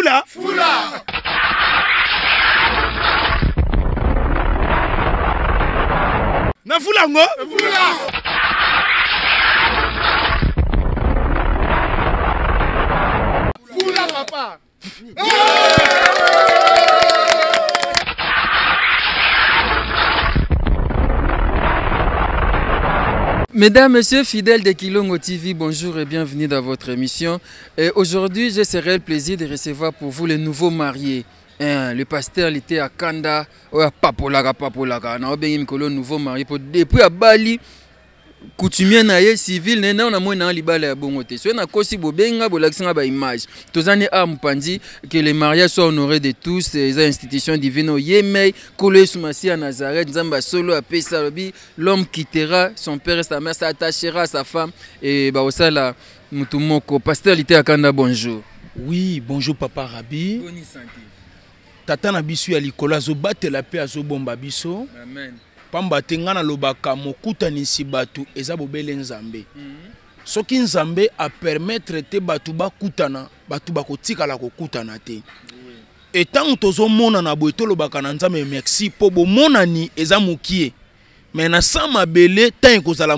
Fula. Fula. Na fula ngo? Fula. Fula papa. Mesdames, Messieurs, fidèles de Kilongo TV, bonjour et bienvenue dans votre émission. Et aujourd'hui, j'ai ce réel plaisir de recevoir pour vous les nouveaux mariés. Hein, le pasteur il était à Kanda, oyo apapolaka papolaka na obengi mikolo nouveau marié po depuis abali coutumier na ye civil na ye nao namoni nanga libala ya bongo te soki nakosi bobenga bolakisi nga baimage toza nde awa mopanzi que le mariage soit honoré de tous eza institution divine oyo ye mei nkolo yesu masiya nazareth nzambe ya solo apesa alobi l'homme quittera son père et sa mère s'attachera à sa femme et bakosala motu moko. Pasteur Liteya Kanda, bonjour. Oui, bonjour papa Rabi. Boni santé. Tata na biso ya likolo azobatela mpe azobomba biso. Amen. Pamba te ngai nalobaka mokutanisi bato eza bobele Nzambe. Soki Nzambe a permettre te bato bakutana, bato bakotikala kokutana te. Et tango tozomonana boye tolobaka na Nzambe merci po bomonani eza mokie. Mais na sans mabele temps ekozala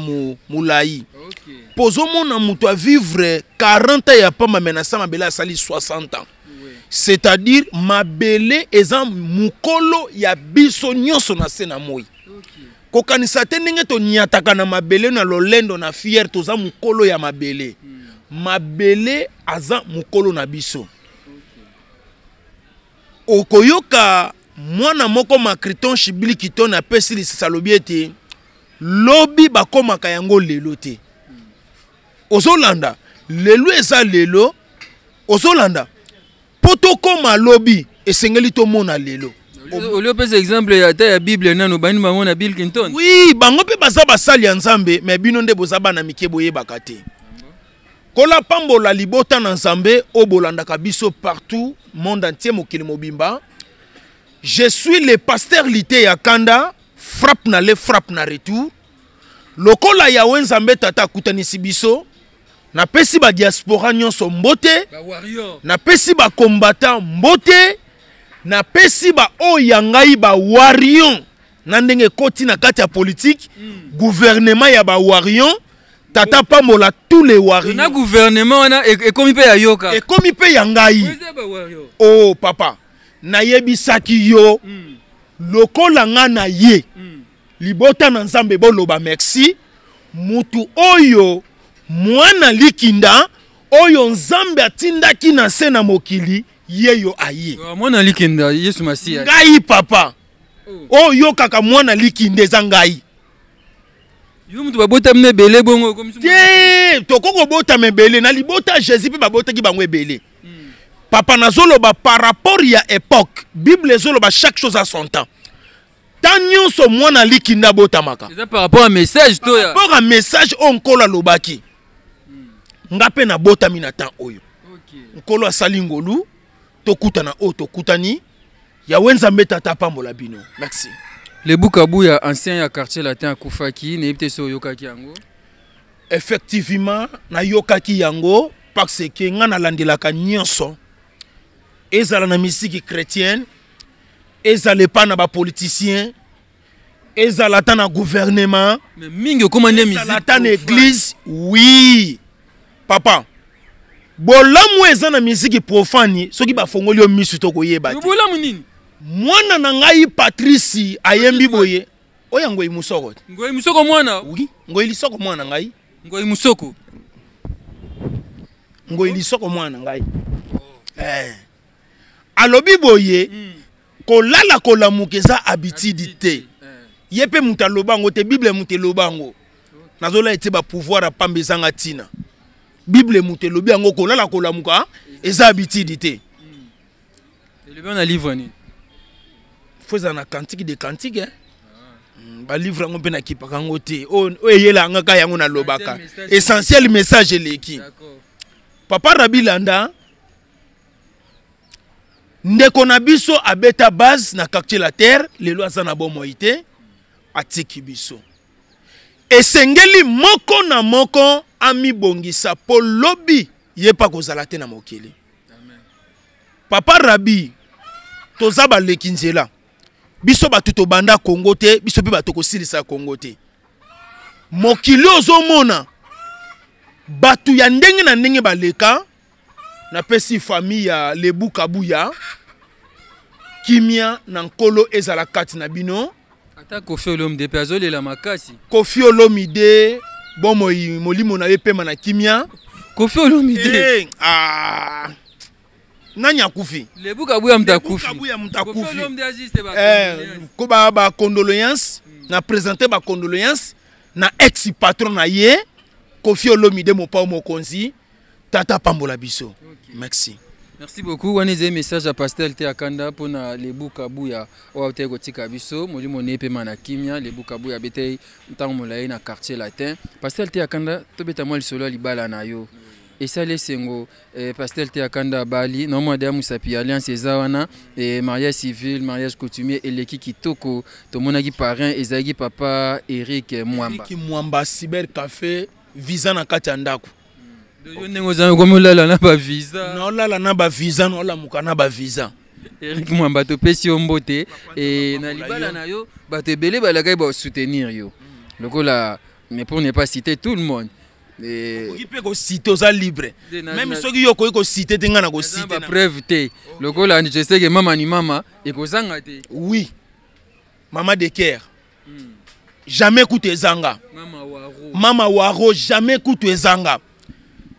molayi. Po ozomona moto a vivre 40 ans ya pamba mais na sans mabele asali 60 ans. C'est-à-dire mabele eza mokolo ya biso nyonso na se na moi. Kokanisa te ndenge toniataka na mabele na lolendo na fier, toza mokolo ya mabele. Mabele aza mokolo na biso. Okoyoka mwana moko Macriton Shibili Kitone apesi lisisa alobi ete lobi bakomaka yango lelo te. Ozolanda lelo eza lelo, ozolanda po tokoma lobi esengeli tomona lelo. Olio opesa exemple ya ata ya Bible nano bani bango na Bill Clinton. Oui, bango mpe baza basali ya Nzambe, mais bino nde boza bana mike boyebaka te. Kola pambola libota na Nzambe oyo bolandaka biso partout monde entier mokili mobimba. Je suis le pasteur Liteya Kanda, frappe na le frappe na retour. Lokola Yahweh Nzambe tata akutanisi biso, napesi ba diaspora nyonso mbote, ba warrior, napesi ba combattant mbote, napesi ba oyo ya ngai ba warrior na ndenge ekoti na kati ya politique, gouvernement ya ba warrior. Tata pambola tous les warriors. Na gouvernement wana ekomi pe ya yoka. Ekomi pe ya ngai. Oyo ba warrior. Oh papa, nayebisaki yo lokola nga na ye. Libota na Nzambe boloba merci. Mutu oyo mwana likinda oyo Nzambe atindaki na se na mokili yeyo aye. Oh, mwana likinda Yesu Masiya. Ngai papa. Oh. Oyo kaka mwana likinda eza ngai. Yo mutu babotami na ebele bongo okomi soki Te, tokoki kobotama ebele na libota Jésus mpe babotaki bango ebele. Papa nazoloba par rapport ya époque, Bible ezoloba chaque chose à son temps. Tant nyonso mwana likinda abotamaka. Eza par rapport à message to ya. Par rapport à message oyo Nkolo alobaki. Nga mpe nabotami na temps oyo. Nkolo asali ngolu, tokutana oyo tokutani. Yahweh Nzambe tata apambola bino. Merci. Le Bukabuya, ancien ya quartier latin akufaki, nayebi te soki oyokaki yango. Effectivement, nayokaki yango parce que nga nalandelaka nyonso. Ezala na musique chrétienne, ezala epa na ba politiciens, ezala ata na gouvernement, Mais mingi okoma nde musique ezala ata na profane. église. Oui, papa. Bolamu eza na musique profane, soki bafongoli yo misu to koyeba te. Bolamu nini? Mwana na ngai Patrice ayembi boye. Oya Ngoyi Musoko. Ngoyi Musoko mwana? Oui, Ngoyi Lisoko mwana na ngai. Ngoyi Musoko. Ngoyi Lisoko mwana na ngai. Alobi boye, kolala kolamuka eza habitude te. Ye pe moto aloba yango te, Bible moto eloba yango. Nazola ete ba pouvoir ya pamba ezanga ntina. Bible moto elobi yango, kolala kolamuka eza habitude te. Elobi na livre nini? Faut ezala na cantique de cantique, hein? Ba livre yango mpe nakipaka yango te. Oyo, oyo eyelaka nga kaka yango nalobaka. Essentiel message. Essentiel message eleki. Papa Rabi Landa, ndeko na biso abeta base na quartier La Terre, lelo aza na bomoi te, atiki biso. Esengeli moko na moko amibongisa po lobi ye pa kozala te na mokili. Amen. Papa Rabi, toza baleki nzela. Biso bato tobanda Congo te, biso mpe bato kosilisa Congo te. Mokili ozomona bato ya ndenge na ndenge baleka. Napesi famille ya Lebu Kabuya kimia na Nkolo ezala kati na bino. Ata Koffi Olomide mpe azolela makasi. Koffi Olomide, bomoi molimo na ye pema na kimia. Koffi Olomide. Hey, ah. Nani akufi? Lebu Kabuya moto akufi. Kabuya moto akufi. Eh, ko ba ba condoléances, na présenter ba condoléances na ex patron na ye Koffi Olomide mopao mokonzi. Tata pambola biso. Okay. Merci. Merci beaucoup. Wana ezali message ya Pasteur Te Akanda mpona Lebu Kabuya oyo autaki kotika biso, molimo ne epema na kimia. Lebu Kabuya abetaki ntango molai na Quartier Latin. Pasteur Te Akanda, tobeta mwa lisolo ya libala na yo. Esali esengo Pasteur Te Akanda abali na mwa deya mosapi ya alliance eza wana, mariage civil, mariage coutumier eleki kitoko. Tomonaki parrain ezalaki papa Eric Mwamba. Eric Mwamba, Cyber Café, visa na kati ya ndako. Yo ndenge oza okomi olala na ba visa. Naolala na ba visa, naolamuka na ba visa. Eric Mwamba, topesi yo mbote. Na libala na yo bato ebele balakaki ba soutenir yo lokola, mais pour ne pas citer tout le monde. Okoki mpe kocite, oza libre. Même soki yo okoki kocite te, ngai na kocite na preuve te. Lokola je sais que mama ni mama ekozanga te. Oui, mama de cœur. Jamais kutu ezanga. Mama Waro. Mama Waro, jamais kutu ezanga.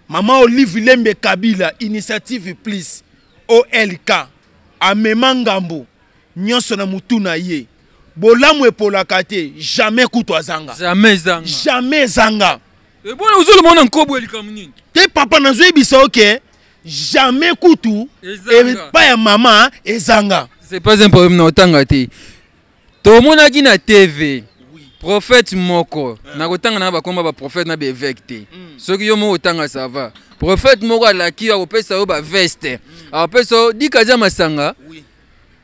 Mama Olive Lembe Kabila, Initiative Plus, OLK, amema ngambo, nyonso na mutu na ye. Bolamu epolaka te, jamais kutu azanga. Jamais ezanga. Jamais ezanga. E bona ozolomona nkobo likambo nini? Te papa, nazoyebisa oke, jamais kutu epa ya mama ezanga. C'est pas un problème na otanga te. Tomonaki na TV prophète moko, nakotanga na bakomba ba prophète na ba évêque te. Soki yo moko otanga ça va. Prophète moko alaki akopesa yo ba veste, akopesa yo dikazi ya masanga,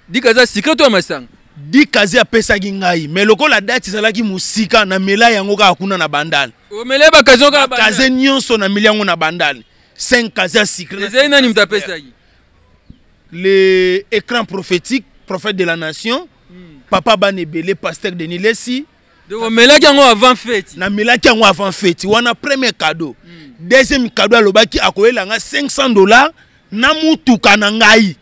dikazi ya secret to ya masanga. Dikazi apesaki ngai, mais lokola date ezalaki mosika, na mela yango kaka kuna na Bandal. Omela bakazi kaka Bandal. Bakaze nyonso na mela yango na Bandal. 5 kazi ya secret. Ezali nani moto apesaki? Le écran prophétique, prophète de la nation, papa Banebele, pasteur Denis Lessi. Donc omelaki yango avant fête. Na melaki yango avant fête. Wana premier cadeau. Deuxième cadeau alobaki akoyela nga $500 na mutuka na ngai.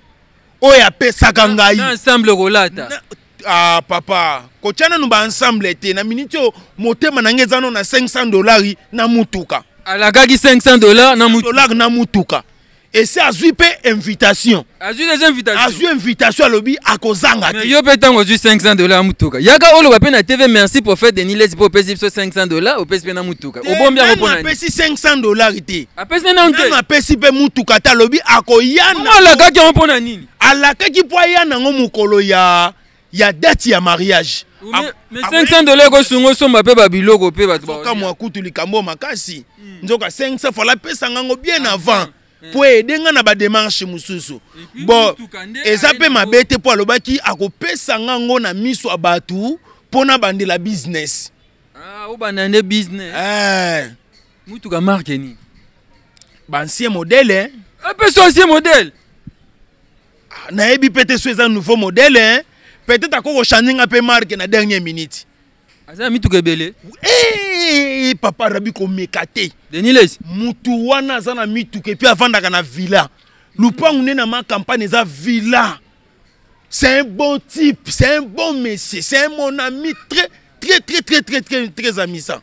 Oyo apesaka ngai. Na ensemble kolata. Na, ah papa, kotia nanu ba ensemble te na minute oyo motema na ngai eza no na $500 na mutuka. Alakaki $500 na mutuka. Dollars na mutuka. Et c'est azui pe invitation. Azui des invitations. Azui invitation alobi akozanga te. Mais yo pe tango azui $500 mutuka. Yaka oloba pe na TV merci prophète Denis Lessi po opesi biso $500 opesi pe na mutuka. Obombi yango pona nini? Apesi $500 te. Apesi na nte. Nanu apesi pe mutuka te alobi akoya na. Comment alakaki yango pona nini? Alakaki po aya nango mokolo ya date ya mariage. Mais $500 ekosunga osomba pe ba biloko pe bato ba Nzoka mwa kutu likambo makasi. Nzoka 500 fala pesa ngango bien avant. Po aider nga na ba démarche mosusu. Et puis, Bon, mutuka nde eza pe aye mabe te po alobaki akopesa ngango na miso ya bato po na bandela business. Ah, obanda nde business. Mutuka marque nini? Ba ancien modèle, hein. Apesa ancien modèle. Ah, nayebi pe te so eza nouveau modèle, hein. Peut-être akoko changer nga pe marque na dernière minute. Aza mituka ebele. Eh, papa Rabi komeka te. Denis Lessi. Mutu wana aza na mituka et puis avandaka na villa. Lupangu ne na ma campagne eza villa. C'est un bon type, c'est un bon monsieur, c'est un mon ami très très très très très très très amusant.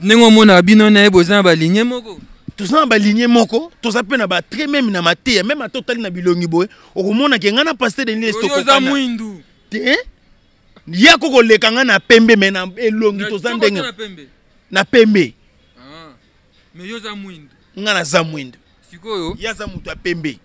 Ndenge omona bino na ye boza na ba lignée moko. Toza na ba lignée moko, toza pe na ba trait même na mateya, même ata otali na bilongi boye, okomona ke nga na pasteur Denis Lessi Oyo oza tokokana. mwindu. Te? Ye ako koleka nga na pembe, mais na elongi Na toza toko ndenge. na pembe. Na pembe. Ah. Mais yo oza mwindu. Nga naza mwindu. Sikoyo? Ye aza moto ya pembe.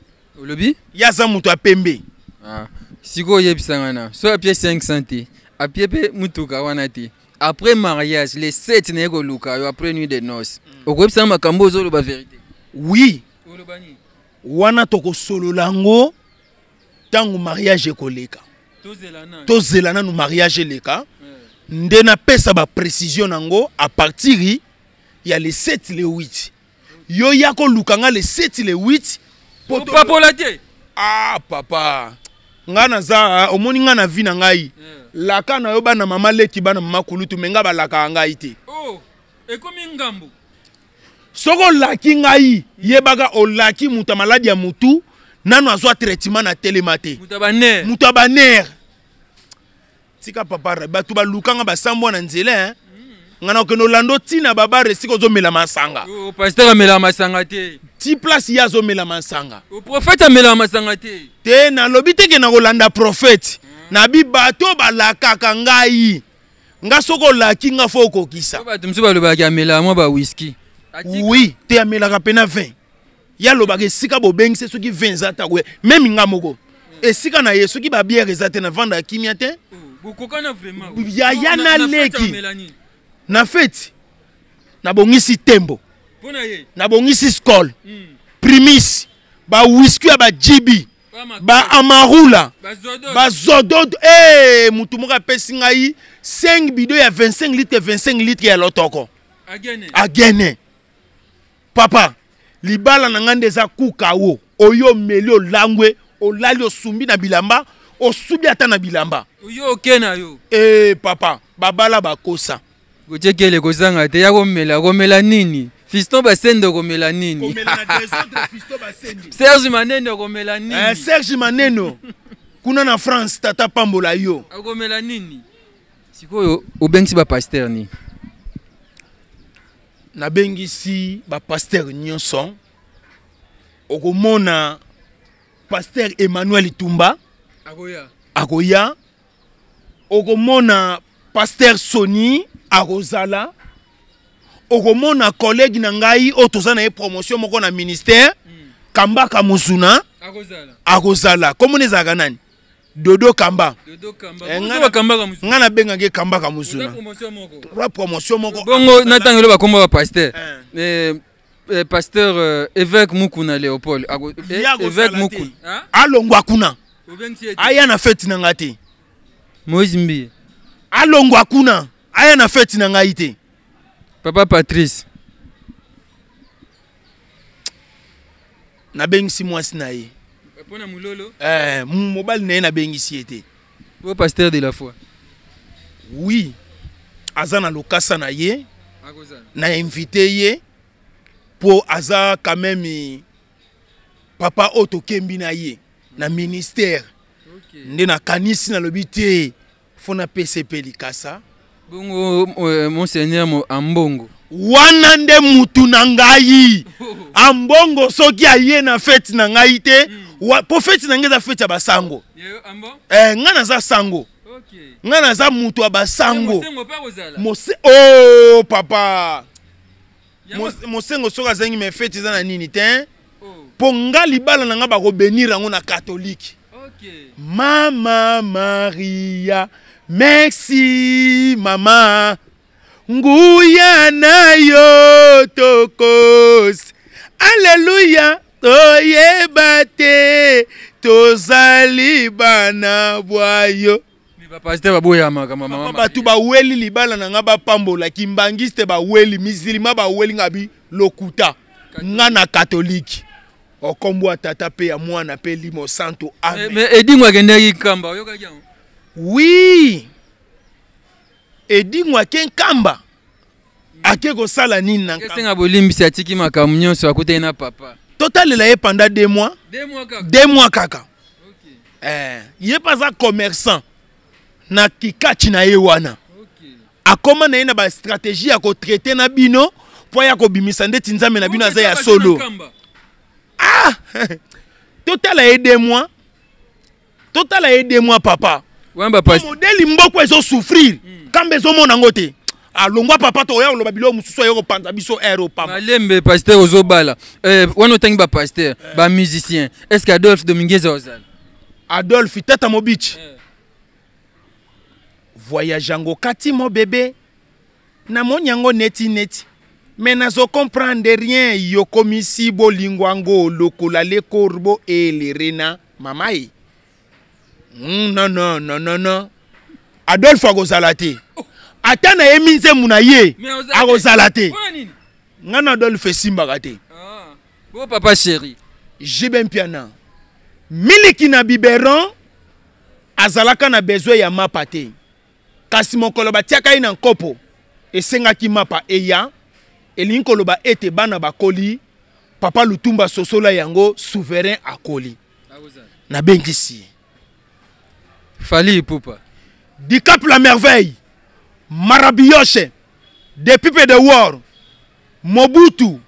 Olobi? Ye aza moto ya pembe. Ah. Sikoyo oyebisanga na, so apie 500 te, apie pe mutuka wana te. Après mariage, les 7 na ye koluka yo après nuit de noces. Okoyebisanga makambo ozoloba vérité? Oui. Oloba nini? Wana tokosolola yango tango mariage ekoleka. Tozela nanu. Tozela nanu mariage eleka. Nde napesa ba précision nango à partir ya le 7 le 8. Yo ya koluka nga le 7 le 8 po to- Opapola te. Ah papa, nga naza omoni nga na vie na ngai, laka na yo bana mama leki, bana mama kulutu, me nga balakaka ngai te. Oh, ekomi ngambo. Soki olaki ngai, yebaka olaki moto ya maladi ya mutu nano azwa traitement na telema te. Moto ya baner. Moto ya baner. Tika papa, bato balukanga basambwa na nzela, hein? Nga na okende olanda otina babare esika ozomela masanga. Oh, pasteur amelaka masanga te. Ti place ye azomela masanga. Oh, prophète amelaka masanga te. Te, nalobi te ke na kolanda prophète. Nabi bato balakaka ngai. Nga soki olaki nga fo okokisa. Bato mosusu balobaka amelaka mwa ba whisky. Oui, te amelaka pena 20. Ye alobaka esika bobengisi soki 20 eza ta koya. Meme nga moko. Esika na ye soki ba bière eza te na vanda ya kimia te. Bokokana vraiment. Yaya na leki. Na feti nabongisi tembo. Nabongisi skol. Primis, ba whisky ya ba GB, ba amarula, ba zododo. Eh, mutu moko apesi ngai 5 bidon ya 25 litres, 25 litres ya lotoko. Agene. Agene. Papa, libala na ngai nde eza kukawo. Oyo omeli olangwe, olali osumbi na bilamba, osubi ata na bilamba. Oyo oke na yo. Eh papa, babala bakosa. Kotiekele kozanga te ya komela, komela nini? Fiston Basende okomela nini? Komela na désordre Fiston Basende. Serge Maneno okomela nini? Eh, Serge Maneno. Kuna na France tata pambola yo. Okomela nini? Sikoyo obengisi ba pasteur ni? Nabengisi ba pasteur nyonso. Okomona pasteur Emmanuel Tumba akoya. Akoya. Okomona pasteur Sony akozala. Okomona collègue na ngai oyo toza na ye promotion moko na ministère, Kambaka Muzuna akozala. Akozala. Komona ezalaka nani? Dodo Kamba. Dodo Kamba. Bongo Kambaka Muzuna. Nga nabengaki Kambaka Muzuna. Oza promotion moko. Trois promotion moko. Bongo natangelo ba komba ba pasteur. Pasteur évêque Mukuna Léopold. Évêque Mukuna. Alongwa kuna. Aya na fête na ngai te. Moïse Mbiye. Alongwa kuna. Aya na fête na ngai te. Papa Patrice. Nabengisi mwasi na ye. Pona mulolo? Mobali na ye nabengisi ye te. Bo pasteur de la foi. Oui. Aza na lokasa na ye. Akozala. Na invité ye po aza quand même papa oyo tokembi na ye na ministère. Nde nakanisi nalobi te fo na PCP likasa. Bongo monseigneur Ambongo. Wana nde mutu na ngai. Ambongo soki aye na fête na ngai te, po fête na ngai eza fête ya basango. Ngai naza sango. Ngai naza mutu ya basango. Oh papa. Mosengo soki azangi me fête eza na nini te? Po nga libala na nga bako bénir yango na catholique. Mama Maria, merci mama. Nguya na yo tokos. Alléluia, toyeba te, tozali bana bwa yo. Mais ba pasteur baboyamaka, mama, Papa, mama. bato baweli libala na nga bapambola, kimbangiste baweli, musulman baweli nga bi lokuta. Nga na catholique. Okombo ya tata pe ya mwana pe limo santo. Amen. Mais Edingwe akendaki Nkamba, oyokaki yango? Oui. Edingwe ake Nkamba. Ake kosala nini na Nkamba? Esenga bolimbisi atiki makambo nyonso akutani na papa. Totalela ye pendant 2 mois. 2 mois kaka. 2 mois kaka. Ye pa za commerçant na kikachi na ye wana. Akoma na ye na ba stratégie ya ko traiter na bino po ya kobimisa ndeti nzambe na bino aza ya solo. Ah! Totala ye 2 mois. Totala ye 2 mois papa. Wamba pas. Modèle mboko ezo souffrir. Kambe ezo mona ngote. Alongwa papa to ya oloba bilo mususu ayo kopanza biso air opamba. Malembe pasteur ozobala. Wana otangi ba pasteur, ba musicien. Est-ce que Adolphe Dominguez ozala? Adolphe Tata Mobichi. Voyage yango kati mo bébé. Na moni yango neti neti. Mais nazo comprendre rien yo komisi bolingo yango lokola le corbeau et le renard mama e. Non non non non non. Adolphe akozala te. Ata na ye minzemu na ye akozala te. Nga na Adolphe esimbaka te. Bo papa chéri. JB Mpiana. Miliki na biberon azalaka na besoin ya mapa te, kasi mokolo batiaka ye na nkopo esengaki mapa eya. Elingi koloba ete bana bakoli, papa Lutumba sosola yango, souverain akoli. Nabengisi ye. Fally Ipupa. Dicap la merveille, Marabiyoche, The People de War, Mobutu,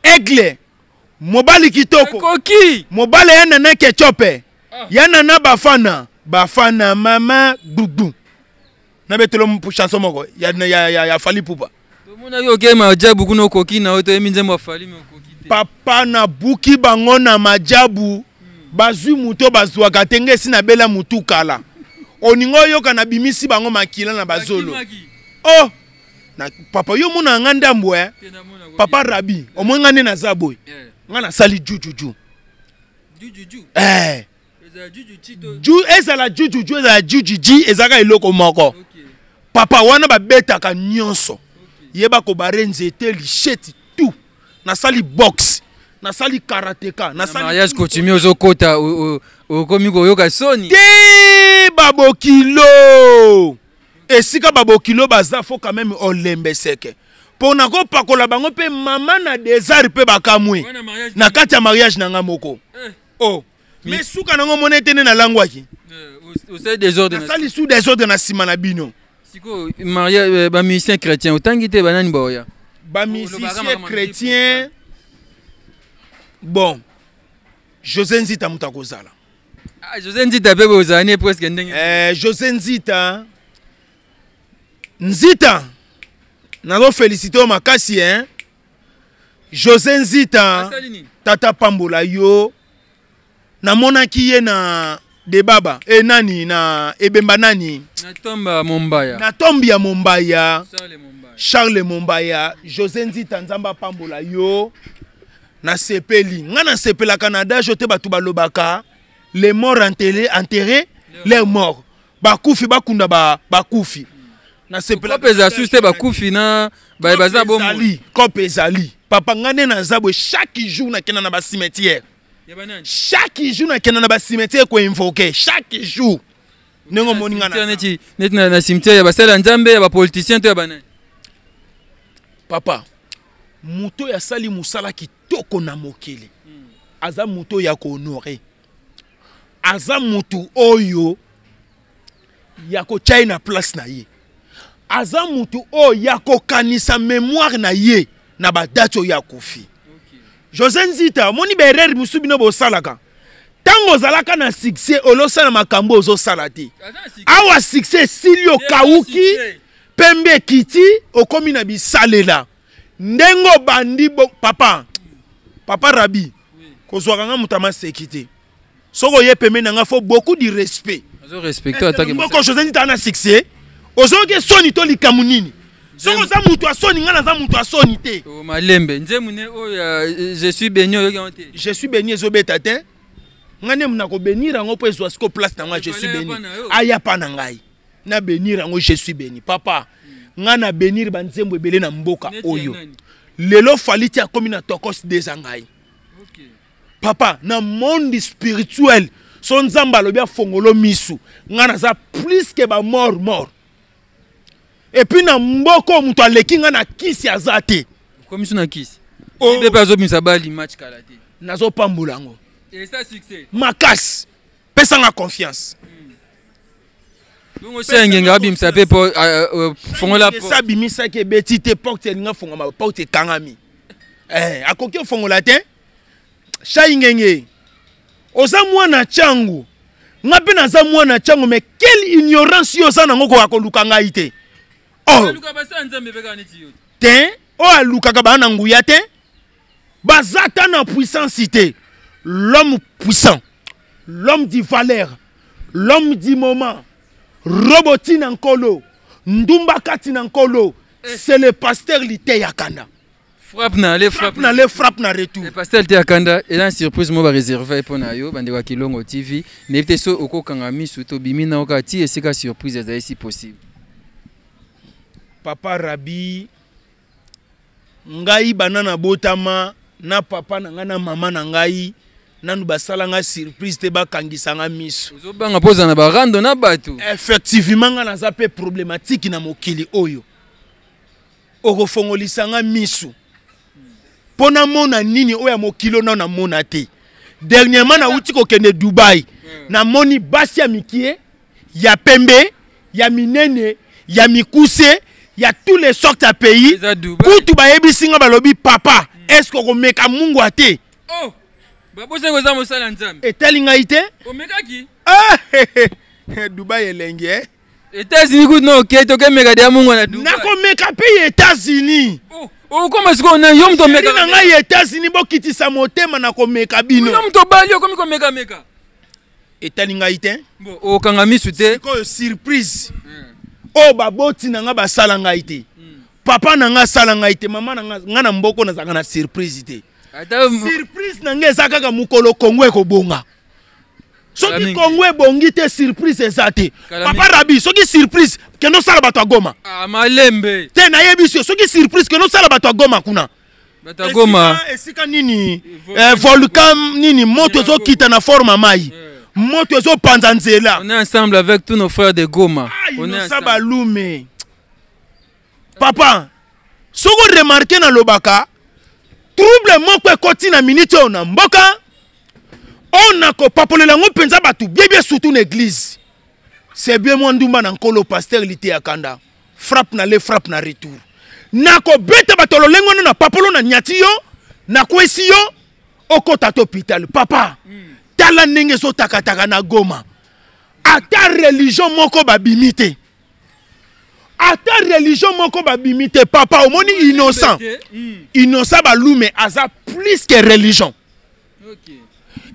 Aigle, mobali kitoko. Ekoki. Mobali ya nana ketchup. Ah. Ya nana bafana, bafana mama gbugbu. Nabetelo chanson moko ya ya ya, ya Fally Ipupa. Tomonaki okei majabu kuna okoki na yo, toyembi nzembo ya Fally mais okoki te. Papa nabuki bango na majabu, bazwi moto bazwaka te, ngai esi nabela motu kala. Oninga oyoka nabimisi bango makila na bazolo. Bakimaki. Oh! Na, papa yo omona nga ndambo eh? Te, namona koki. Papa Rabi, omoni nga nde naza boye. Eh. Nga nasali jujuju. Jujuju. Eh. Ezala juju chi to- Ju, ezala jujuju, ezala jujuji, ezalaka eloko moko. Okay. Papa wana babetaka nyonso. Okay. Yeba kobare nzete, licheti, tout. Nasali boxe, nasali karateka, nasali mariage coutumier ozokota, okomi koyoka soni. Te babokilo. Esika babokilo baza faut quand même olembeseke. Pona kopakola bango pe mama na désert pe bakamwe. Wana mariage Na kati ya mariage na nga moko. Eh. Oh. Mais suka nango mona ete nde nalangwaki. Osali désordre na Nasali sous désordre na nsima na bino. Sikoyo, mariage, ba musicien chrétien, otangi te banani baoya? Ba musicien chrétien, bon, José Nzita moto akozala. Ah, José Nzita pe bozala ne presque ndenge. José Nzita, Nzita, nazo féliciter yo makasi, hein. José Nzita, Asali nini? tata pambola yo. Namonaki ye na Debaba, e nani na Ebemba nani? Na tombe ya Mombaya. Na tombe ya Mombaya. Charles Mombaya. Charles Mombaya, José Nzita nzamba pambola yo. Na sepeli, nga na sepelaka na adage te batu balobaka les morts enterrés, enterrés, les morts. Bakufi bakunda ba bakufi. Na sepela. Kope za suste bakufi na ba baza bomo. Ezali, kope ezali. Papa nga ne na zabwe chaque jour na kena na ba cimetière. Chaque jour na kena na ba cimetière ko invoquer chaque jour. Ndenge omoni nga na neti neti na cimetière ya basala Nzambe ya ba politiciens to ya banani. Papa, moto ya sali musala kitoko na mokili. Aza moto ya ko honorer. Aza moto oyo ya ko tchai na place na ye. Aza moto oyo ya kokanisa mémoire na ye na ba date oyo ya kufi. José Nzita, moni ba erreur musu bino bosalaka. Tango ozalaka na succès, olosala makambo ozosala te. Awa succès esili okauki, pembe ekiti, okomi na bisalela. Ndenge obandi bo, papa, papa Rabi, kozwaka nga moto ya maseki te. Soko ye pembe na nga, faut beaucoup de respect. Ozo respecter attaque moko José Nzita na succès. Ozoki soni to likambo nini? Soko oza moto ya soni, nga naza moto ya soni te. Oh, malembe, nzembo ne oyo ya, je suis béni oyoki yango te. Je suis béni ezobeta te. Nga nde mna ko bénir yango po ezwa siko place na nga, je suis béni. Aya pa na ngai. Na bénir yango, je suis béni. Papa, nga na bénir ba nzembo ebele na mboka Neti ya oyo. nani? Lelo Fally ti akomi na tokos deza ngai. Okay. Papa, na monde spirituel, so nzambe alobi afongolo misu, nga naza plus que ba mort mort. Et puis na mboko muto aleki nga na kisi aza te. Komi na kisi. Oh. Ibe pe azobimisa bali match kala te. Nazo pambola yango. Et ça succès. Makasi. Pesa nga confiance. Bongo se ngenga abimisa pe po fongola po. Esa bimisaki ebeti te porte elinga fongama porte ekangami. Akoki ofongola te. Shai ngenge. Oza mwana changu. Nga pe naza mwana changu, mais quelle ignorance yo oza nango koka koluka ngai te. Oh. Aluka basa Nzambe pe kaka neti yo. Te, oyo alukaka ba na nguya te. Baza ta na puissance te. L'homme puissant, l'homme du valeur, l'homme du moment, roboti na nkolo, ndumba kati na nkolo, c'est le pasteur Liteya Kanda. Frappe na aller, frappe Frappe na aller, frappe na retour. Le pasteur Liteya Kanda est une surprise mo ba réserver pour na yo bande wa Kilongo TV. N'évite so okokanga misu to bimi na okati et c'est ka surprise ezali si possible. Papa Rabi ngai bana na botama na papa na ngai na mama na ngai Nanu basala nga surprise te, bakangisa nga miso. Ozobanga mpo ozala na barando na bato. Effectivement, nga naza mpe problématique na mokili oyo. Okofongolisa nga miso mpo namona nini oyo ya mokili oyo nano namona te. Dernièrement nauti kokende Dubai, namoni basi ya mikie, ya pembe, ya minene, ya mikuse, ya tous les sortes ya pays. Eza Dubai. Kutu bayebisi nga, balobi: "Papa, est ce que okomeka mungwa te?" Oh, babosaki oza mosala Nzambe. Etali ngai te. Omekaki? Ah, Dubai elengi, eh? États-Unis kutu na oke, tokemeka deya mungwa na Dubai. Nakomeka mpe ya États-Unis. Oh, okoma sikoyo na yo moto omeka omeka na ngai ya États-Unis, bokitisa motema na komeka bino. Yo moto obali, okomi komekameka. Etali ngai te. Bon, okanga misu te. Sikoyo surprise oyo baboti na ngai basala ngai te, papa na ngai asala ngai te, mama na ngai, ngai na mboko nazalaka na surprise te. Ata Surprise na ngai eza kaka mokolo Kongo ekobonga. Kala Soki mingi. Kongo ebongi te, surprise eza te. Kala Papa mingi. Rabi, soki surprise, kende osala bato ya Goma. Ah, malembe. Te, nayebi yo, soki surprise, kende osala bato ya Goma kuna. Bato ya Goma. Esika nini? Volcan. Volcan nini, moto ezokita na forme ya mai, moto ezopanza nzela. On est ensemble avec tous nos frères de Goma. Ah, On est Innocent ensemble. Balume, papa, soki oremarquer, nalobaka trouble moko ekoti na minute oyo na mboka oyo, nakopapolela yango mpenza bato biebie, surtout na église. C'est bien mwa ndumba na nkolo, pasteur Liteya Kanda, frappe na le frappe na retour. Nakobeta bato lolenge wana na papolo, na nyati yo, nakwesi yo, okota to hôpital. Papa, tala ndenge ezotakataka na Goma. Ata religion moko babimi te, ata religion moko babimi te. Papa, omoni Innocent? Innocent Balume aza plus que religion.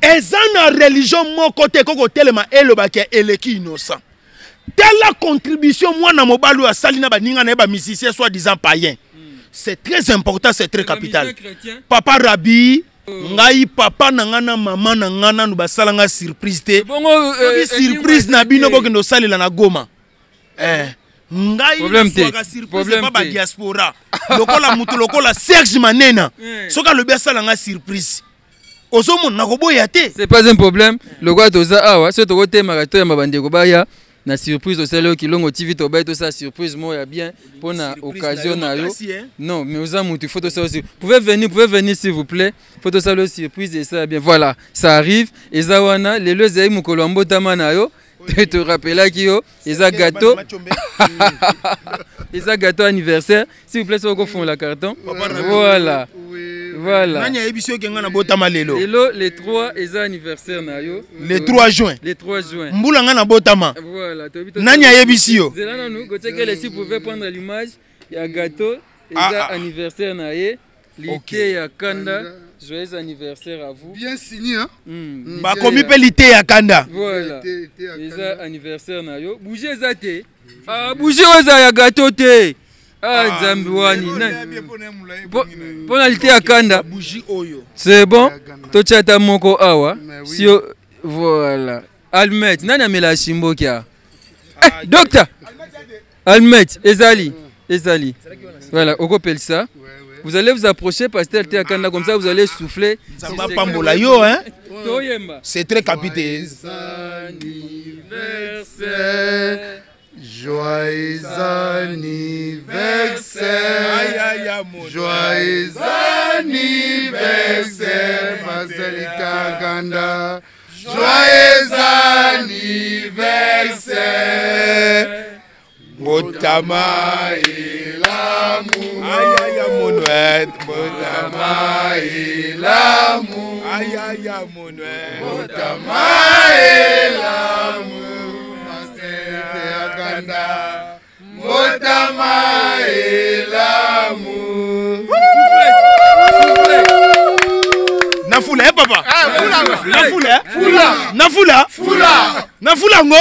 Eza na religion moko te ekoki kotelema elobaki eleki Innocent. Tala contribution mwana mobali oyo asali na baninga na ye bamusicien soi disant païen. C'est très important, c'est très capital. Papa Rabi, ngai papa na ngai na mama na ngai nanu basala ngai surprise te. Bongo soki surprise na bino, bokende osalela na Goma. Ngai Problème te. nazwaka surprise Problème epa te. badiaspora, lokola moto lokola Serge Manena. Soki alobi asala ngai surprise, ozomona, nakoboya te. C'est pas un problème. Lokola toza awa, soki tokotemaka, toyamba bandeko baya na surprise osali oyo. Kilongo TV, tobai tosala surprise moko ya bien mpona Surprise occasion na na yo yo. makasi, eh? Non, mais oza mutu, faut tosala aussi. Pouvez venir, pouvez venir, s'il vous plaît. Faut tosala yo surprise, esala bien. Voilà, ça arrive. Eza wana lelo, ezali mokolo ya mbotama na yo, torapelaki yo. Eza gâteau, eza gâteau anniversaire. S'il vous plaît, soki okofungola carton. Voilà, voilà. Nani ayebi soki ngai nabotama lelo? Lelo le 3, eza anniversaire na yo. Le 3 juin. Le 3 juin. Mbula ngai nabotama. Voilà, toyebi. Nani ayebisi yo? Zela nanu, Gauthier Kele, si vous pouvez prendre l'image ya gâteau. Ah, Eza ah. anniversaire na ye, Lite ya Kanda. Joyeux anniversaire à vous. Bien signé, hein? Bakomi mpe Lite ya Kanda. Voilà. Te ya Eza Kanda. anniversaire na yo. Bougie eza te. Ah, bougie oyo eza ya gâteau te. Ah, Nzambe wani nani mpo na Lite ya Kanda. Bougie oyo. C'est bon. Ya Kanda. Totia ata moko awa. Mais oui. Si yo, voilà, almet nani amela shimboki awa? Eh, docteur almet, ezali, ezali. Voilà, okopelisa. Vous allez vous approcher, pasteur Liteya Kanda, comme ça vous allez souffler. Nzambe apambola yo, hein. Toyemba. C'est très capité. Anniversaire. Joyeux anniversaire. Joyeux anniversaire, Marcel Kaganda. Joyeux anniversaire. Mbotama Elamu. Ayaya monoet mbotama. Elamu. Ayaya monoet. Mbotama elamu. Marcel Kaganda. Mbotama elamu. Nafula, eh, papa, nafula, eh? Nafula, nafula ngo,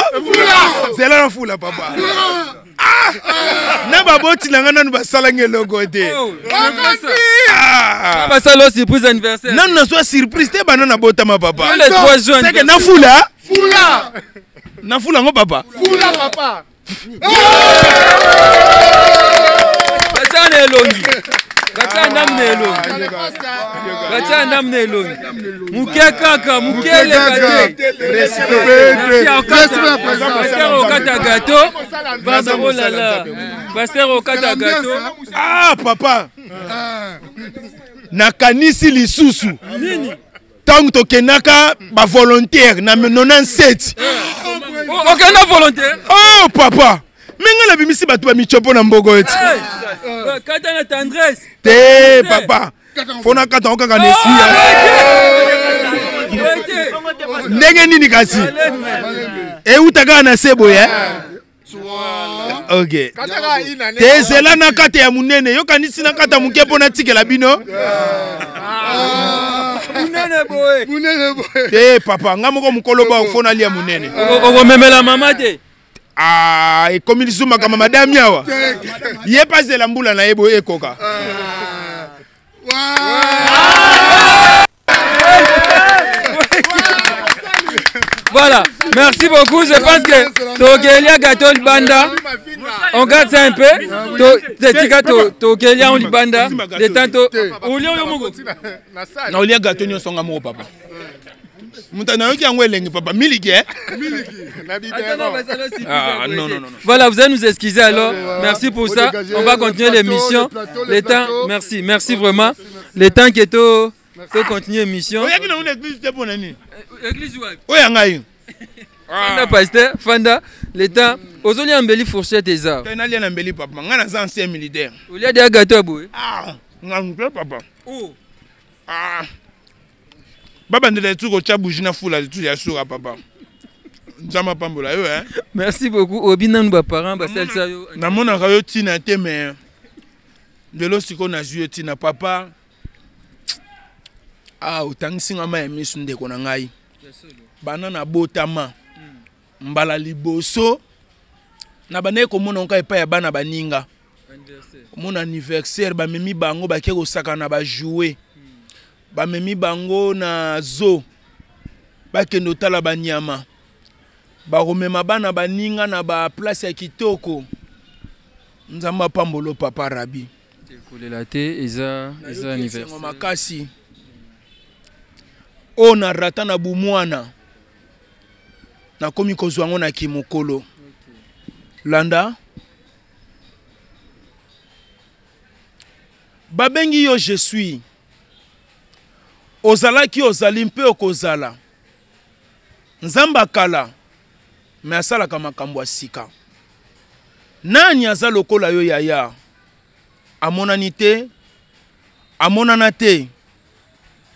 zela nafula, papa. Ah! Na baboti na nga nanu basalanga eloko te. Oh, Ah! basala yo surprise anniversaire. Nanu nazwa surprise te bana nabotama, papa. Le 3 juin. Seke nafula. Fula. Nafula ngo, papa. Fula, papa. Batia na elongi. Batia ndambu na elongi. Batia ndambu na elongi. Moke kaka, moke eleka te. Pasteur okata gâteau. Pardon, oh là là. Pasteur okata gâteau. Ah papa. Nakanisi lisusu. Nini? Ntango tokendaka bavolontaire na 97. Okenda volontaire? Oh papa, me ngai nabimisi bato bamichopo na mbogo eti. Kata na tendresse. Te papa, fo nakata ngo kaka na esprit. Ndenge nini kasi euta kaka na se boye? Ok, te, ezela na kata ya monene. Yokanisi na kata moke mpo natikela bino. Munene boye. Munene boye. Te papa, nga moko mokolo ba fo nalia monene. Okomemela mama te? Ah, ekomi lisusu makambo madami awa. Ye mpe azela mbula na ye boye ekoka. Voilà, merci beaucoup. Je pense que Tokelia gâteau libanda. On garde ça un peu. Tika Tokelia libanda. De tantôt. Olia yo moko. Na olia gâteau nyonso nga moko papa. Moto nayoki yango elengi papa, miliki eh? Ah, non, non, non. Voilà, vous allez nous excuser alors. Merci pour ça. On va continuer l'émission. Le temps, merci, merci vraiment. Le temps qui est au to continuer l'émission. Oyaki nango na église te mpo na nini? Église wapi? Oyo ya ngai. Fanda pasteur, fanda. Le temps ozolia mbeli, fourchette eza. Te, nalia na mbeli papa, ngai naza ancien militaire. Olia dia gâteau boye? Ah, nga moke papa. Oh. Ah. Babandela etu kotya bougie na fula litu ya suka papa. Nzambe apambola yo eh. Merci beaucoup. Obi nanu baparent basalisa yo. Namonaka yo ntina te, mais lelo sikoyo nazwi yo ntina papa. Ah, otangisi nga mai ya miso ndeko na ngai. Bana nabotama mbala liboso na bandaki komona ngo kaka epai ya bana baninga, omona anniversaire, bamemi bango bake kosaka na bajoue, bamemi bango na zoo, bakende otala banyama, bakomema bana baninga na baplace ya kitoko. Nzambe apambolo papa Rabi. Kolela te, eza anniversaire. Makasi oyo na rata na bumwana, nakomi kozwa yango na kimokolo. Landa, babengi yo je suis, ozalaki, ozali mpe okozala. Nzambe akala me asalaka makambo ya sika. Nani aza lokola yo yaya? Amonani te, amonana te,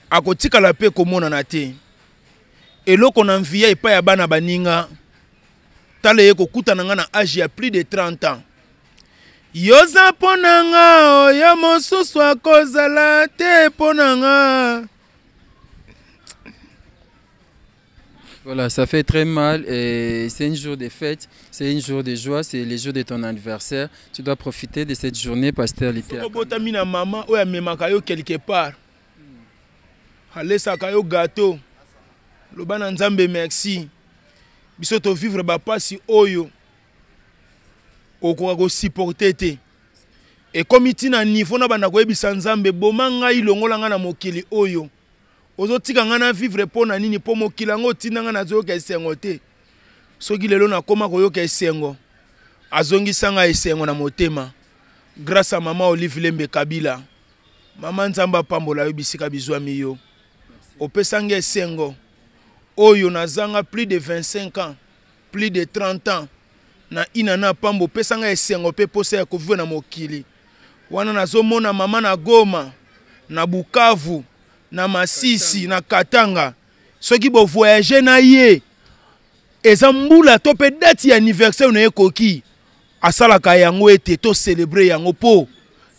akotikala mpe komonana te. Eloko na mvia epai ya bana baninga, tala ye kokutana nga na age ya plus de 30 ans. Yoza mpo na nga, oyo mosusu akozala te mpo na nga. Voilà, ça fait très mal et c'est un jour de fête, c'est un jour de joie, c'est le jour de ton anniversaire. Tu dois profiter de cette journée, pasteur Liter. Obotami na mama oyo amemaka yo quelque part, alesaka yo gâteau, loba na Nzambe merci. Biso tovivre bapasi oyo okoka kosupporte te. Ekomi ntina niveau na banda koyebisa Nzambe: boma ngai, longola ngai na mokili oyo ozotika ngai na vivre mpo na nini? Mpo mokili yango otinda ngai, nazoyoka esengo te. Soki lelo nakóma koyoka esengo, azongisa ngai esengo na motema grâce à mama Olive Lembe Kabila. Mama, Nzambe apambola yo bisika bizwami yo. Opesa ngai esengo oyo nazanga plus de 25 ans, plus de 30 ans na ina na pambo. Opesa ngai esengo mpe posa ya kovivre na mokili wana. Nazomona mama na Goma, na Bukavu, na Masisi, na Katanga. Soki bovoyage na ye, eza mbula to mpe date ya anniversaire na ye ekoki, asalaka yango ete tocélébre yango, mpo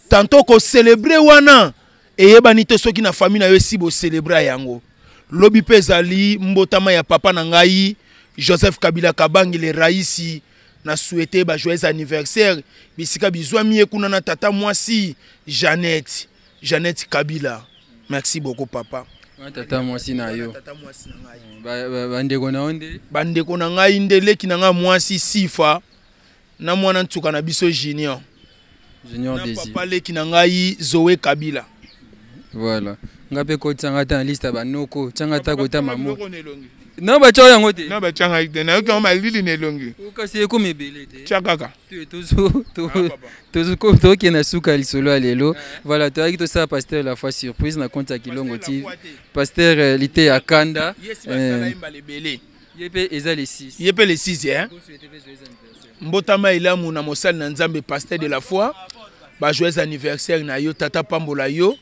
tanto kocélébre wana eyebani te soki na famille na yo esi bocélébre yango. Lobi mpe ezali mbotama ya papa na ngai Joseph Kabila Kabangi le raisi. Na souhaite ba joyeux anniversaire bisika bizwami ye kuna na tata mwasi Jeannette, Jeannette Kabila. Merci beaucoup papa. Tata mwasi na yo. Tata mwasi na ngai. Bandeko na yo nde? Bandeko na ngai nde leki na ngai mwasi Sifa na mwana ntuka na biso Junior. Junior Na Désir. Papa leki na ngai Zoé Kabila. Voilà. Nga mpe kotianga ata na liste ya banoko, tianga ata kota mamo. Biloko na elongi. Non, batia yango te. Na batianga te, nayoki yango malili na elongi. Kasi ekomi ebele te. Tia kaka. Tokende na suka ya lisolo ya lelo. Voilà, toyaki tosala pasteur la foi surprise na compte ya Kilongo TV. Pasteur Liteya Kanda. Yes, basala ye mbala ebele. Ye mpe eza le 6. Ye mpe le 6, hein? Mbotama elamu na mosali na Nzambe pasteur de la foi. Ba joyeux anniversaire na yo, tata pambola yo,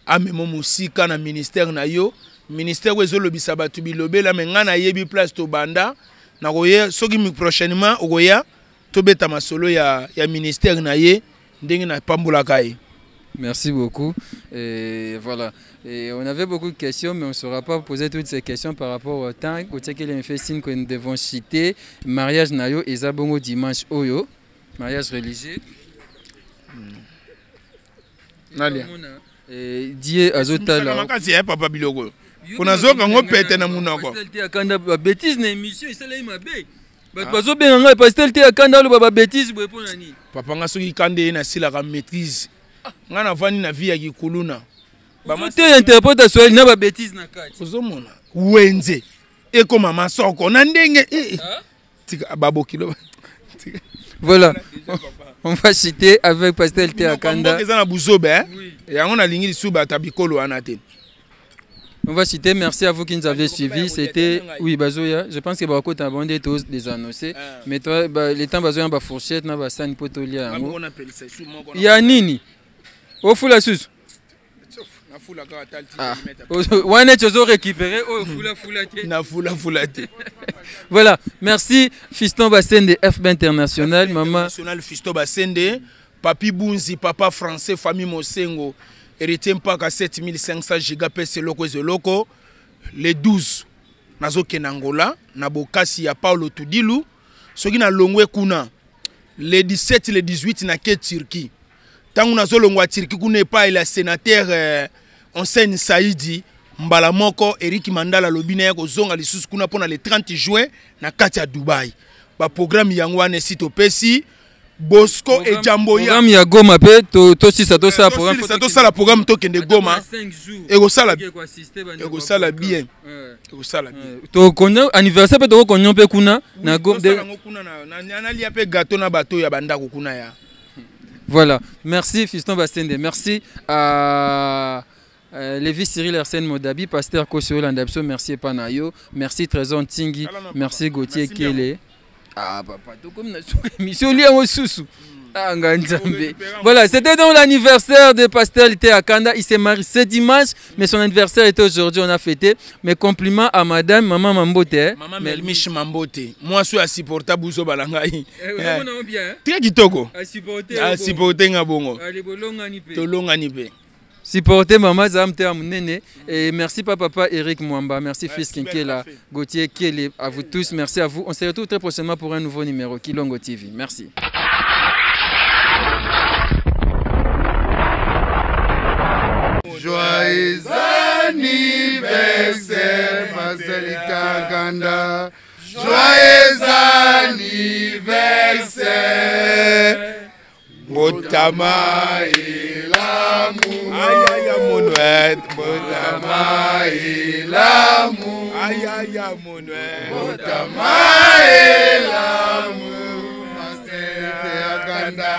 amemo mosika na ministère na yo. Ministère oyo ezolobisa bato bilobela, me ngai nayebi place tobanda. Nakoya soki prochainement okoya tobeta masolo ya ministère na ye ndenge napambolaka ye. Merci beaucoup. Et voilà. Et on avait beaucoup de questions, mais on ne saura pas poser toutes ces questions par rapport au temps. Côté qu'il y a fait signe que nous devons citer. Mariage Nayo et Zabongo dimanche Oyo. Mariage religieux. Nalia. Et Dieu azotala. Makasi ya papa biloko. Pona zoka ngo pete na munoko. Pasteur te akanda ba bêtise na émission esala ye mabe. Bato bazobenga ngai pasteur te akanda aloba ba bêtise boye mpona nini? Papa nga soki kande ye nasilaka maîtrise. Nga navandi na vie ya kikuluna. Te interprète swahili na ba bêtise na kati. Ozomona wenze ekoma masoko na ndenge tika babokilo. Voilà. On va citer avec pasteur Te Akanda. Eza na buzobe, hein? Yango nalingi lisusu bato ya bikolo wana te. On va citer, merci à vous qui nous avez suivis. C'était, oui, Bazoya. Je pense que Bako t'a abandonné tous des annoncés. Mais toi, bah, les temps Bazoya, bah, fourchette, na, bah, san, potolia, yango. Il y a Nini. Au fou la sous. Ah. Wana tozo récupérer oh fula fula te. Na fula fula te. Voilà, merci Fiston Bassende FB International, maman International Fiston Bassende, Papi Bunzi, papa français, famille Mosengo, héritier mpaka 7500 giga pese loko ezeloko le 12 nazokende Angola na bokasi ya Paulo Tudilu soki na longwe kuna le 17 le 18 na ke Turquie. Tango nazolongwa Turquie kuna epai la sénateur Onsene Saidi mbala moko Eric Mandala lobi na ye kozonga lisusu kuna mpona le 30 juin na kati ya Dubai. Ba programme yango wana esi topesi Bosco et Jamboya. Programme ya Goma pe to tosisa tosala programme. Tosisa tosala programme tokende Goma. Ekosala ekosala bien. Ekosala bien. To konya anniversaire pe to konya pe kuna na Goma. Tosala ngo kuna na nalia pe gâteau na bateau ya bandako kuna ya. Voilà, merci Fiston Bassende, merci à Lévi Cyril Arsène Modabi, pasteur Kosio Landabso, merci Panayo, merci Trésor Ntingi, merci Gauthier Kele. Ah papa, tout comme émission liée au sous. Ah, Nzambe. Voilà, c'était donc l'anniversaire de pasteur Liteya Kanda. Il s'est marié ce dimanche, mais son anniversaire était aujourd'hui, on a fêté. Mes compliments à madame, maman Mambote. Maman Melmiche Mambote. Moi, je suis à supporter Bouzo Balangaï. Eh, bien. Très kitoko. À supporter. À supporter Ngabongo. Allez, bolonga nipe. Tolonga nipe. Supporter maman Zamte Amunene. Et merci papa, papa Eric Mwamba. Merci fils Kinkela, Gauthier Kele. À vous tous, merci à vous. On se retrouve très prochainement pour un nouveau numéro Kilongo TV. Merci. Joyeux anniversaire, Pasteur Liteya Kanda. Joyeux anniversaire. Mbotama elamu. Aïe aïe monoet. Mbotama elamu. Aïe aïe monoet. Mbotama elamu. Pasteur Liteya Kanda.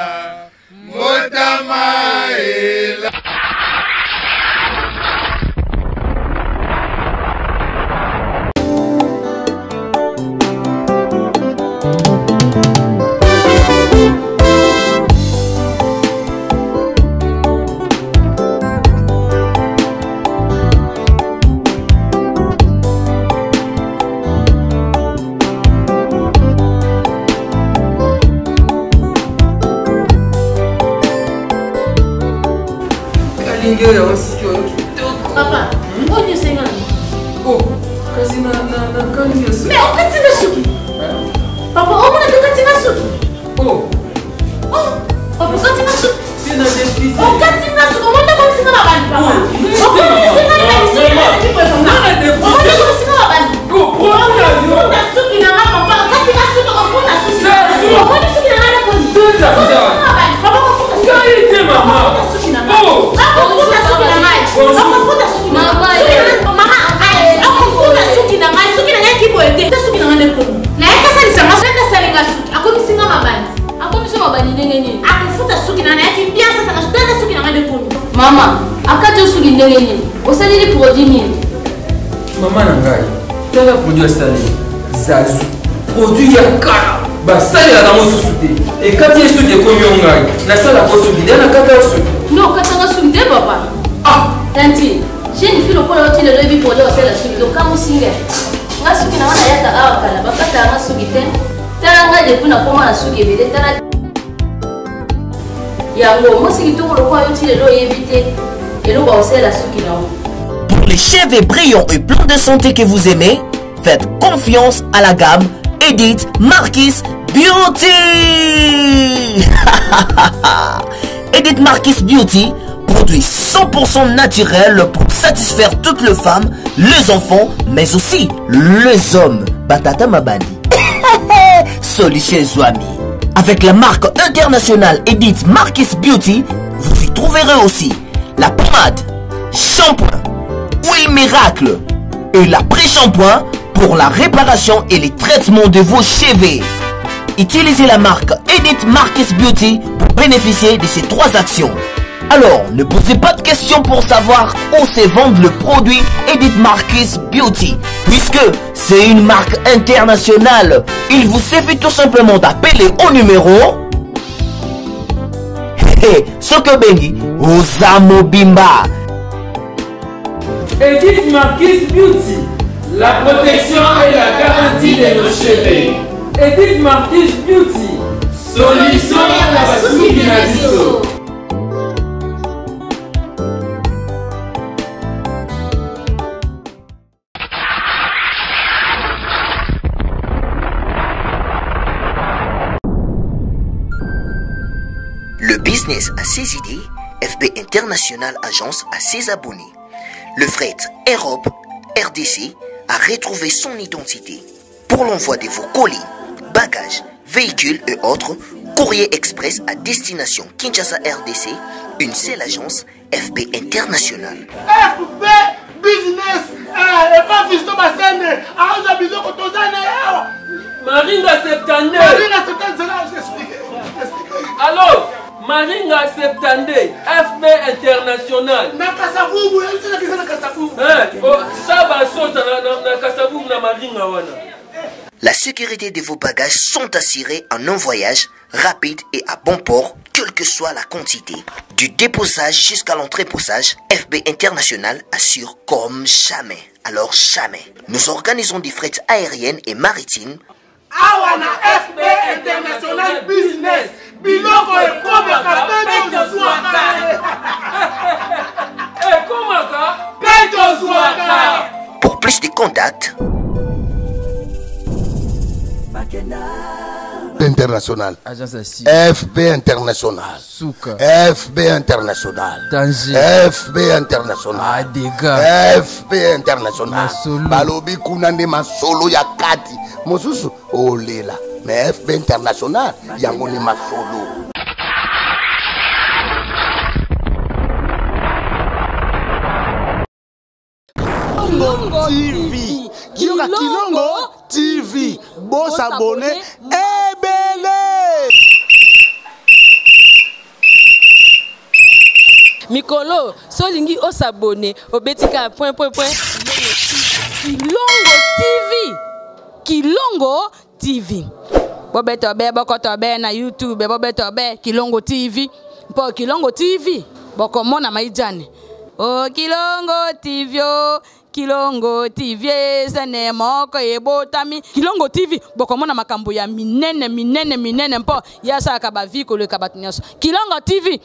Mbotama elamu. Papa, on y est. Oh, kasi na kangi. Mais on kati na suki. Papa, on a kati na suki. Oh. Oh, papa kati na suki. C'est na défisi. On kati na suki, on a comme si na bani papa. On kati na suki, Na défisi. On a comme si na bani. Oh, prends l'avion. Na suki na papa, kati na suki, on na suki. On kati suki na na ko. Deux Papa, on suki. Mama, mama, akofunda suki na ngai, suki na ngai kiboye te. Te suki na ngai nde komo. Naye kasalisa nga, soki asalinga suki, akomisi nga mabandi. Akomisi mabandi ndenge nini? Akofuta suki na ngai, nayaki bien sasa nga, tata suki na ngai nde komo. Mama, akati yo suki ndenge nini? Osaleli produit nini? Mama na ngai, tala produit asali zazu, produit ya kala basalelaka yango susu te. Ekati ye suki ekomi yo ngai nasalaka suki nde nakata yo suki. No, okatanga suki te papa. Ah! Tanti, jeune fille lokola oti lelo oyebi produit osala suki te, okamwisi ngai. Nga suki na nga nayaka awa kala, bakataka nga suki te. Tala nga depuis nakoma na suki ebele, tala yango mwasi kitoko lokola yo ti lelo oyebi te eloko ya kosalela suki na yo. Pour les cheveux brillants et pleins de santé que vous aimez, faites confiance à la gamme Edith Marquis Beauty. Edith Marquis Beauty, produit 100% naturel pour satisfaire toutes les femmes, les enfants, mais aussi les hommes. Batata Mabandi. Solution Zouami. Avec la marque internationale Edith Marquis Beauty, vous y trouverez aussi la pommade, shampoing, huile miracle et l'après-shampoing pour la réparation et les traitements de vos cheveux. Utilisez la marque Edith Marquis Beauty pour bénéficier de ces trois actions. Alors, ne posez pas de questions pour savoir où se vend le produit Edith Marquis Beauty, puisque c'est une marque internationale. Il vous suffit tout simplement d'appeler au numéro Sokobengi Ozamobimba. Edith Marquis Beauty, la protection et la garantie de nos cheveux. Edith Marquis Beauty, solution à la suki na biso. Le business a ses idées, FB International Agence a ses abonnés. Le fret Europe RDC a retrouvé son identité. Pour l'envoi de vos colis, bagages, véhicules et autres, courrier express à destination Kinshasa RDC, une seule agence FB International. FB Business, eh, epa Fiston Basene, aza biloko tozane awa. Maringa 72. Maringa 72, c'est là, explique. Allô, Maringa 72, FB International. Na Kasavubu, na na Kasavubu. Eh, oh, Saba Sosa na na, na Kasavubu na Maringa wana. La sécurité de vos bagages sont assurées en un voyage rapide et à bon port, quelle que soit la quantité. Du déposage jusqu'à l'entreposage, FB International assure comme jamais. Alors jamais. Nous organisons des frais aériennes et maritimes. Awa na FB International Business, biloko ekomaka mpe tozwaka. Ekomaka mpe tozwaka. Pour plus de contacts, International. Agence assis. FB International. Souka. FB International. Danger. FB International. Ah, dégâts. FB International. Masolo. Balobi kuna nde masolo ya kati. Mosusu olela. Mais FB International yango nde masolo. Kilongo TV. Kiyoka Kilongo TV. Bosabone ebele. Mikolo, solingi osabone, obeti ka point point point. Kilongo TV. Kilongo TV. Bobeto be bokoto be na YouTube, bobeto be Kilongo TV. Mpo Kilongo TV bokomona maijane. O Kilongo TV o Kilongo TV ezane moko ebotami. Kilongo TV bokomona makambo ya minene minene minene mpo yasalaka ba vie koleka bato nyonso. Kilongo TV.